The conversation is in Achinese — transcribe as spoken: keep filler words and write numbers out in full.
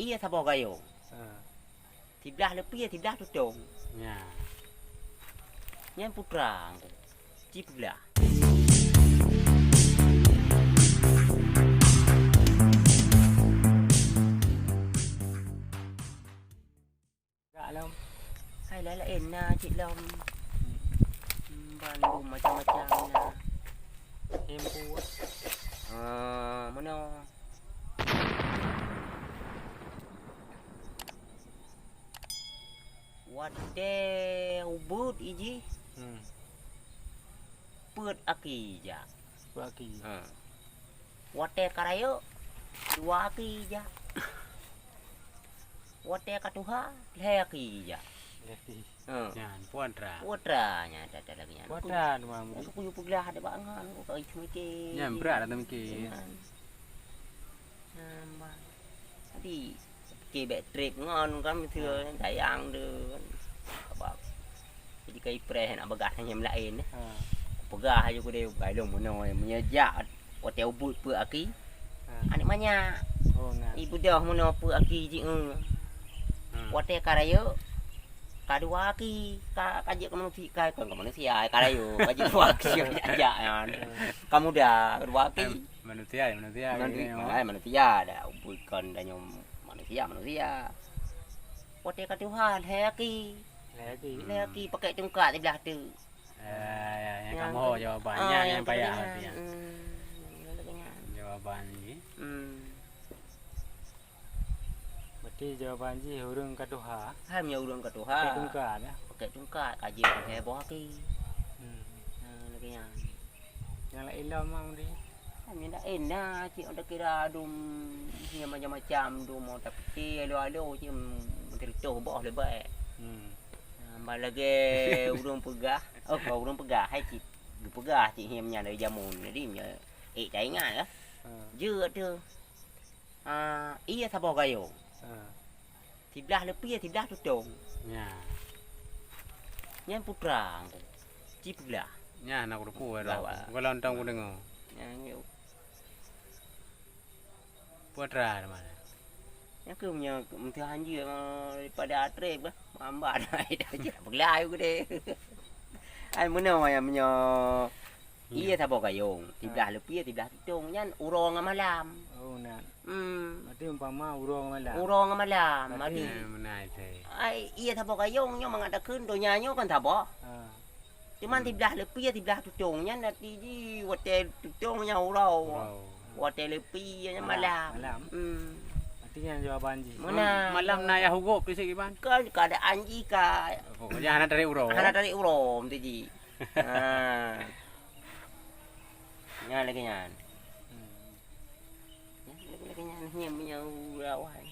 Ie saboh gayong. Ah. Siblah leupie, siblah tutong. Nya. Nyan putra. Ci peuglah. Gak lom. Hai, laén-laén na cit lom. Hmm, bandum macam-macam na. Empu. Ah, meunoe. Watée ubit iji. Hmm. Peuet aki jak. Peuet aki. Ha. Watée ka rayeuk, dua aki jak. Watée ka tuha, lhée aki jak. Lhée aki. Ha. Nyan, putra. Putra nyan, dah, dah lagi nyan. Putra tu, Mak Mudi. Aku yue peuglah ada bak ngon, aku ka itu mikir. Nyan, brat dah mikir. Nyan. Nyan, bah. Tapi, Oke, bèk trép ngon kan, meusti sayang tu kan. Apa? Jadi, ka ipreh nak peugah nyan laén. Ha. Peugah aju keu dia, "Bai lôn meunoe, meunyoe jak watèe ubit peuet aki." Ha. Aneuk manyak. Oh, na. Ibeudôh meunoe peuet aki ji, eh. Ha. Watèe ka rayeuk, ka dua aki, ka, ka jeuet keu manusia, ka, kon keu manusia, ka rayeuk, ka jeuet dua aki, jak, jak nyan. Ha. Ka muda, dua aki. Em, manusia, manusia, Manu-, gitu, ya. Ai, manusia dah, ubit kon tanyoe manusia, manusia. Watèe ka tuha, lhèe aki. Lhèe aki. Lhèe aki, pakèk tungkat siblah teuk. Ah, ya, ya, nyang kamoe jawaban, ah, nyang, nyang payah nyan. Hmm, nyang lagèe nyan. Jawaban jih. Hmm. Berarti jawaban jih ureueng ka tuha. Hai, meunyoe ureueng ka tuha. Pakèk tungkat, ya? Pakèk tungkat, ka jeuet lhèe boh aki. Hmm. Ha, lagèe nyan. Nyang laén lom, Mak Mudi? Nyang laén na, cit, oh, takira dum, nyang macam-macam dum, oh, tapike alo-alo, cit, meuteuritoh boh leubeh. Hmm. Ah, bah lagèe ureueng peugah, oh, kon ureueng peugah, hai cit, geupeugah cit, nyang nyan dari jameun. Jadi, meunyoe ék taingat lah. Hmm. Jeuet tu. Ah, ie saboh gayong. Ah. Siblah leupie, siblah tutong. Nya. Nyan putra. Ci peuglah. Nya, na kuteupeu. Peuglah, Wak. Goh lom tông kudeungö. Nyan, yuk. Putra di mana? Nyan keuh meunyoe meutuhan jih, eh, daripada atrép kah? Mamba dah, dah, dah, peuglah ayue geude. Ai, meunoe, ya, meunyoe Ie saboh gayong, siblah leupie, siblah tutong, nyan uroe ngon malam. Oh, na. Hmm. Berarti umpama uroe ngon malam. Uroe ngon malam, berarti. Eh, meunan, Cik. Ai, ie saboh gayong nyoe mangat takheun donya nyoe kan saboh. Ha. Cuman siblah leupie, siblah tutong, nyan arti jih watèe tutong nyan uroe. Uroe. Watèe leupie nyan malam. Malam. Hmm. Berarti nyan jawaban jih. Meunan. Malam na yah hugop di sigi ban. Kan keadaan jih ka. Oh, nyan hana tarék uroe. Hana tarék uroe, meusti jih. Ha. Nyan lagèe nyan. Hmm. Nyan lagèe, lagèe nyan, nyan meunyoe awai.